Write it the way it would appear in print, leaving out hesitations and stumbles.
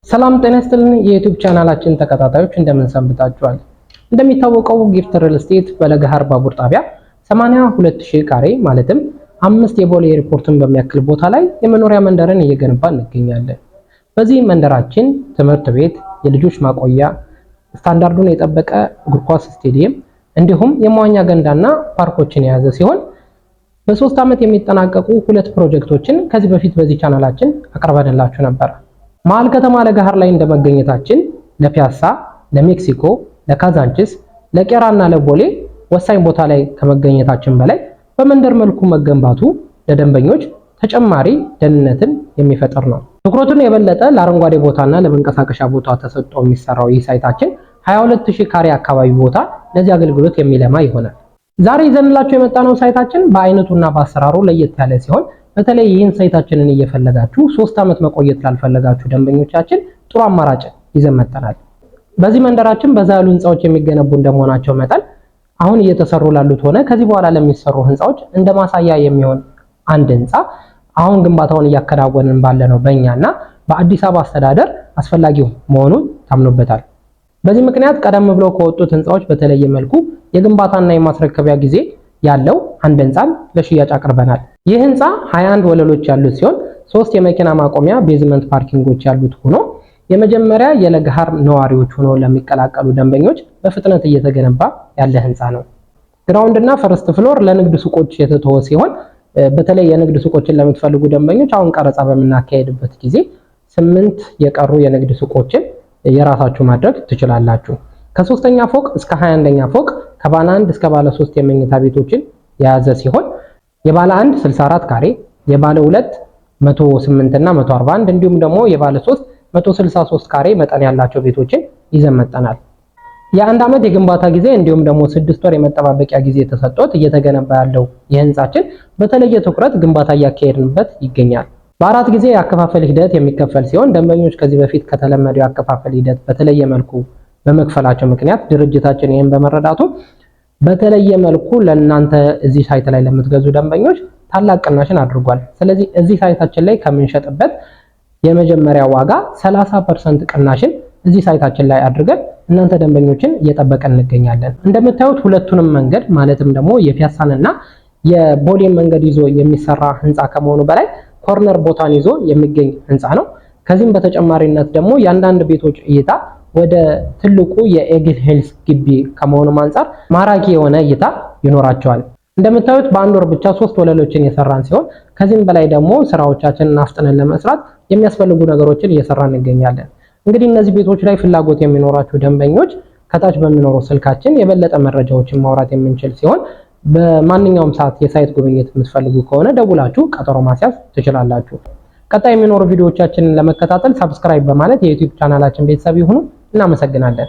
ሰላም ጤና ይስጥልን። የ YouTube ቻናላችን ተከታታዮች፣ እንደምን ሰንብታችኋል? እንደሚታወቀው ጊፍት ሪል ስቴት በለገሃር ባቡር ጣቢያ 82,000 ካሬ፣ ማለትም አምስት የቦሌ ኤርፖርትን በሚያክል ቦታ ላይ የመኖሪያ መንደርን እየገነባ እንገኛለን። በዚህ መንደራችን ትምህርት ቤት፣ የልጆች ማቆያ፣ ስታንዳርዱን የጠበቀ እግር ኳስ ስቴዲየም እንዲሁም የመዋኛ ገንዳና ፓርኮችን የያዘ ሲሆን፣ በ3 ዓመት የሚጠናቀቁ ሁለት ፕሮጀክቶችን ከዚህ በፊት በዚህ ቻናላችን አቅርበንላችሁ ነበር። መሀል ከተማ ለገሃር ላይ እንደመገኘታችን ለፒያሳ፣ ለሜክሲኮ፣ ለካዛንችስ፣ ለቄራና ለቦሌ ወሳኝ ቦታ ላይ ከመገኘታችን በላይ በመንደር መልኩ መገንባቱ ለደንበኞች ተጨማሪ ደህንነትን የሚፈጥር ነው። ትኩረቱን የበለጠ ለአረንጓዴ ቦታና ለመንቀሳቀሻ ቦታ ተሰጥቶ የሚሰራው ይህ site ኣችን 22,000 ካሬ አካባቢ ቦታ ለዚህ አገልግሎት የሚለማ ይሆናል። ዛሬ ይዘንላችሁ የመጣነው site ኣችን በአይነቱና በአሰራሩ ለየት ያለ ሲሆን፣ በተለይ ይህን site ኣችንን እየፈለጋችሁ 3 ዓመት መቆየት ላልፈለጋችሁ ደንበኞቻችን ጥሩ አማራጭ ይዘን መጥተናል። በዚህ መንደራችን በዛ ያሉ ህንፃዎች የሚገነቡ እንደመሆናቸው መጠን አሁን እየተሰሩ ላሉት ሆነ ከዚህ በኋላ ለሚሰሩ ህንፃዎች እንደ ማሳያ የሚሆን አንድ ህንፃ አሁን ግንባታውን እያከናወንን ባለነው በእኛና በአዲስ አበባ አስተዳደር አስፈላጊው መሆኑን ታምኖበታል። በዚህ ምክንያት ቀደም ብሎ ከወጡት ህንፃዎች በተለየ መልኩ የግንባታና የማስረከቢያ ጊዜ ያለው አንድ ህንፃን ለሽያጭ አቅርበናል። ይህ ህንፃ 21 ወለሎች ያሉት ሲሆን፣ ሶስት የመኪና ማቆሚያ basement parking ኦች ያሉት ሆኖ የመጀመሪያ የለገሃር ነዋሪዎች ሆነው ለሚቀላቀሉ ደንበኞች በፍጥነት እየተገነባ ያለ ህንፃ ነው። Ground እና first floor ለንግድ ሱቆች የተተወ ሲሆን፣ በተለይ የንግድ ሱቆችን ለምትፈልጉ ደንበኞች አሁን ቀረጻ በምናካሄድበት ጊዜ ስምንት የቀሩ የንግድ ሱቆችን የራሳችሁ ማድረግ ትችላላችሁ። ከሶስተኛ ፎቅ እስከ 21ኛ ፎቅ ከባለ አንድ እስከ ባለ ሶስት የመኝታ ቤቶችን የያዘ ሲሆን፣ የባለ አንድ 64 ካሬ፣ የባለ ሁለት 108 እና 141 እንዲሁም ደግሞ የባለ ሶስት 163 ካሬ መጠን ያላቸው ቤቶችን ይዘን መጥተናል። የ1 ዓመት የግንባታ ጊዜ እንዲሁም ደግሞ 6 ወር የመጠባበቂያ ጊዜ ተሰጥቶት እየተገነባ ያለው የህንጻችን በተለየ ትኩረት ግንባታ እያካሄድንበት ይገኛል። በአራት ጊዜ የአከፋፈል ሂደት የሚከፈል ሲሆን፣ ደንበኞች ከዚህ በፊት ከተለመደው የአከፋፈል ሂደት በተለየ መልኩ በመክፈላቸው ምክንያት ድርጅታችን ይህን በመረዳቱ በተለየ መልኩ ለእናንተ እዚህ site ላይ ለምትገዙ ደንበኞች ታላቅ ቅናሽን አድርጓል። ስለዚህ እዚህ site ኣችን ላይ ከምንሸጥበት የመጀመሪያ ዋጋ 30% ቅናሽን እዚህ site ኣችን ላይ አድርገን እናንተ ደንበኞችን እየጠበቀን እንገኛለን። እንደምታዩት ሁለቱንም መንገድ፣ ማለትም ደግሞ የፒያሳንና የቦሌን መንገድ ይዞ የሚሰራ ህንፃ ከመሆኑ በላይ corner ቦታን ይዞ የሚገኝ ህንፃ ነው። ከዚህም በተጨማሪነት ደግሞ የአንዳንድ ቤቶች እይታ ወደ ትልቁ የኤግል ሂልስ ግቢ ከመሆኑም አንጻር ማራኪ የሆነ እይታ ይኖራቸዋል። እንደምታዩት በአንድ ወር ብቻ ሶስት ወለሎችን የሰራን ሲሆን፣ ከዚህም በላይ ደግሞ ስራዎቻችንን አፍጥነን ለመስራት የሚያስፈልጉ ነገሮችን እየሰራን እንገኛለን። እንግዲህ እነዚህ ቤቶች ላይ ፍላጎት የሚኖራችሁ ደንበኞች ከታች በሚኖረው ስልካችን የበለጠ መረጃዎችን ማውራት የምንችል ሲሆን፣ በማንኛውም ሰዓት የ site ጉብኝት የምትፈልጉ ከሆነ ደውላችሁ ቀጠሮ ማስያዝ ትችላላችሁ። ቀጣይ የሚኖሩ ቪዲዮዎቻችንን ለመከታተል subscribe በማለት የ YouTube ቻናላችን ቤተሰብ ይሁኑ። እናመሰግናለን።